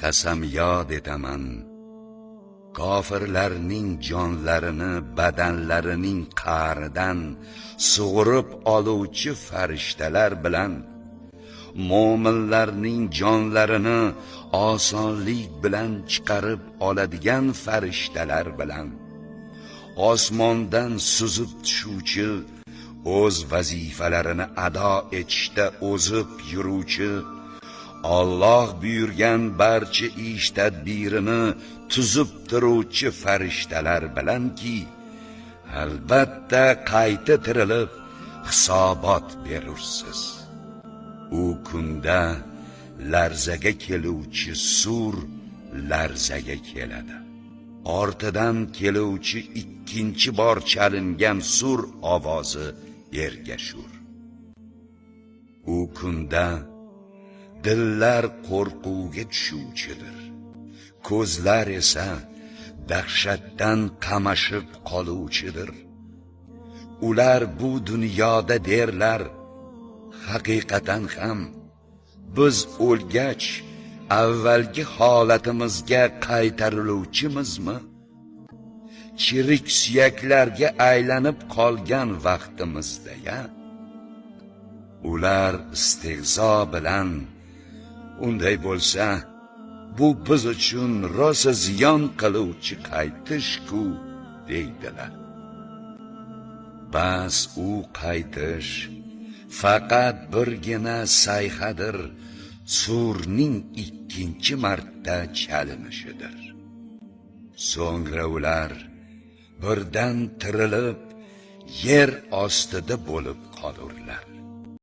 Qasamyod etaman, kofirlarning jonlarini badanlarining qa'ridan sug'urib oluvchi farishtalar bilan mo'minlarning jonlarini osonlik bilan chiqarib oladigan farishtalar bilan osmondan suzib tushuvchi, o'z vazifalarini ado etishda o'zib yuruvchi, Alloh buyurgan barcha ish tadbirini tuzib turuvchi farishtalar bilanki, albatta qayta tirilib hisobot berursiz. U kunda larzaga keluvchi sur larzaga keladi. Ortidan keluvchi ikkinchi bor chalingan sur ovozi ergashur. U kunda dillar qo'rquvga tushuvchidir. Ko'zlar esa dahshatdan qamashib qoluvchidir. Ular bu dunyoda derlar: haqiqatan ham biz o'lgach avvalgi holatimizga qaytariluvchimizmi? Chirik suyaklarga aylanib qolgan vaqtimizda-ya? Ular istehzo bilan: unday bo'lsa, bu biz uchun rosa ziyon qiluvchi qaytish-ku, deydilar. Bas u qaytish faqat birgina sayhadir, surning ikkinchi marta chalinishidir. So'ngra ular birdan tirilib, yer ostida bo'lib qolurlar.